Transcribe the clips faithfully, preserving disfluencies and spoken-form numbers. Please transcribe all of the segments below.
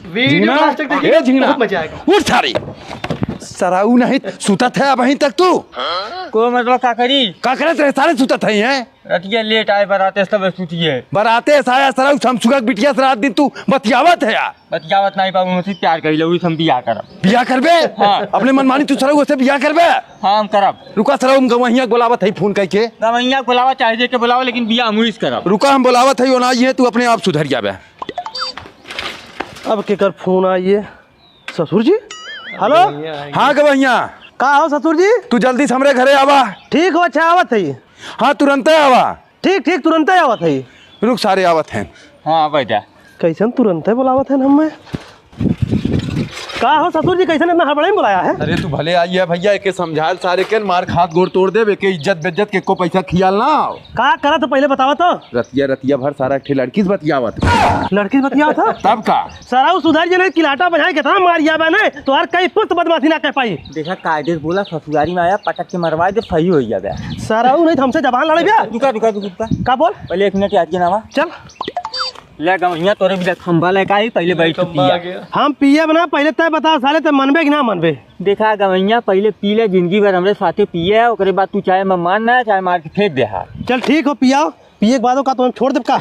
video झिंगना, last तक देखिए, ए झिंगना, बहुत मजा आएगा। उठ सारे। सराऊ नहीं, सुतत है अबहीं तक तू? को मतलब का करी? का करत रहे सारे सुतत है, हैं? रतिया लेट आए बराते, सब सुतिए। बराते से आया सराऊ, समसुआ के बिटिया से रात दिन तू बतियावत है यार। बतियावत नहीं बाबू, हमसे प्यार करी लउरी, हम बियाह करब। बियाह करबे? हाँ। अपने मनमानी तू सराऊ से बियाह करबे? हाँ, हम करब। रुका सराऊ, हम गवहिया के बोलावत है फोन करके। गवहिया के बोलावा, चाहे जे के बोलावा, लेकिन बियाह हम उही से करब। रुका, हम बोलावत है, वो ना ये तू अपने आप सुधर जाबे। अब केकर फोन आई है? ससुर जी? हेलो? हाँ गवहिया। का हो ससुर जी? तू जल्दी से हमरे घरे आवा। ठीक हो, अच्छा आवत है। हाँ, तुरंते आवा। ठीक, ठीक, तुरंते आवत है। रुक सारे, आवत हैं। हाँ, बैठा। कैसन तुरंते बुलावत हैं हमें? का हो ससुर जी, कैसन इतना हड़बड़ाई में बुलाया है? अरे तू भले आई है भैया, एके समझाल सारे के, मार खात गोड़ तोड़ देब, एके इज्जत बेइज्जत के को पैसा खियाल ना आओ। का करत पहले बतावा तो। रतिया, रतिया भर सारा एक ठे लड़की से बतियावत। लड़की से बतियावत ह? तब का? सराऊ सुधर जे नहीं, किलाटा बजाए कितना मार जाबे नहीं, तोहार कई पुस्त बदमाशी ना कह पाई। देखा कायदे से बोला, ससुरारी में आया पटक के मरवाए दे, सही हो जाबे। सराऊ नहीं तो हमसे जबान लड़े बे। रुका, रुका, रुका, रुका। का बोल? पहले एक मिनट याद के नामा। चल। ले गवैया तोरे भी खंबा लेके आई, पहले बैठ के पिया। हम पिए बना, पहले तय बता साले, तय मनबे कि ना मनबे? देखा गवैया, पहले पी ले, जिंदगी भर हमरे साथे पिए है, ओकरे बाद तू चाहे मैं मान ना, चाहे मार के फेंक दे हा। चल ठीक हो, पियाओ, पिए के बाद का तो हम छोड़ देब का?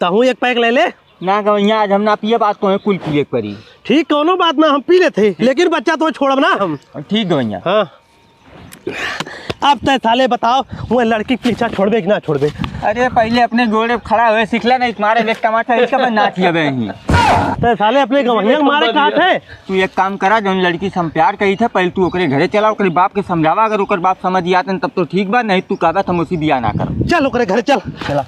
तहूँ एक पैक ले ले। ना गवैया, आज हम ना पिए, आज तोहे कुल पिए के पड़ी। ठीक, कौनो बात ना, हम पी लेते, लेकिन बच्चा तो छोड़ब ना हम। ठीक गवैया। हाँ। अब तय साले बताओ, वो लड़की के पीछा छोड़बे कि ना छोड़बे? अरे पहले अपने गोड़े पे खड़ा होए सीख ले, नहीं तुम्हारे एक टमाटर इसका बस नाच लेबे ही। तय साले अपने गवैया के मारे कहा थे। तू एक काम करा, जौन लड़की से हम प्यार कही थे, पहले तू ओकरे घरे चला, ओकरे बाप के समझावा, अगर ओकर बाप समझ जाते तब तो ठीक बा, नहीं तू कहबे तो हम उसी बियाह ना कर। चल ओकरे घरे चल। चला।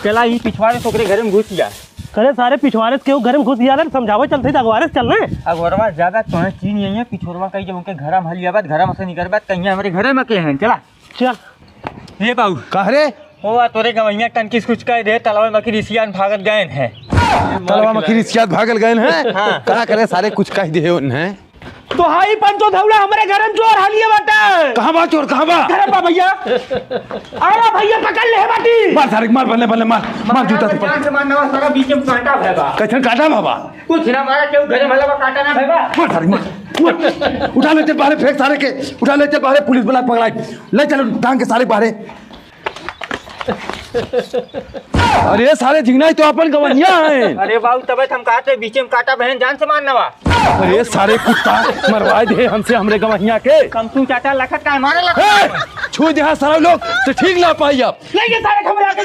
चला, ई पिछवाड़े से ओकरे घरे में घुस जा। करे सारे पिछवाड़े से केहू घरे में घुस जा रे, समझावे चलते ही तो अगवारे से चल रे। अगवरवा ज्यादा तोहे चीन यही है, पिछोरवा कही जब उनके घरे में हलिया बात, घरे में से निकल बात, कहीं हमरे घरे में के हैं, चला। चल। हे बाबू। कह रे? ओ, आ तोरे गवैया टंकी से कुछ कह दे, तलवा में मखी रिसियान भागल गए हैं। तलवा मखी रिसियान भागल गए हैं? हाँ। का करे सारे कुछ कह दे उन्हें? तो हाई पंचो धौला हमरे घर में चोर हालिए बाटे। कहाँ बा चोर, कहाँ बा? घर बा भैया। अरे भैया पकड़ ले बाटी। मार सारे, मार बल्ले, बल्ले, मार, मार जूता से पकड़। जान से मारना बा, सारा बीच में कांटा भय बा। कैसन कांटा भय बा? कुछ ना मारा, क्यों घरे भला बा, कांटा ना भय बा। मार सारे, मार, मार। उठा ले चल बाहरे, फेंक सारे के, उठा ले चल बाहरे, पुलिस बुला पकड़ाई। ले चल टांग के सारे बाहरे। अरे सारे झिंगना, ई तो अपन गवैया है। अरे बाबू, तबे तो हम कहते बीचे में कांटा बहन जान से मारना बा। अरे सारे कुत्ता, मरवाए दे हमसे हमरे गवैया के। कम तू चाचा लखत का है, मारे लखत। ए, छू दे हाँ सारे लोग, तो ठीक ना पाई अब। ले ये सारे खबर आके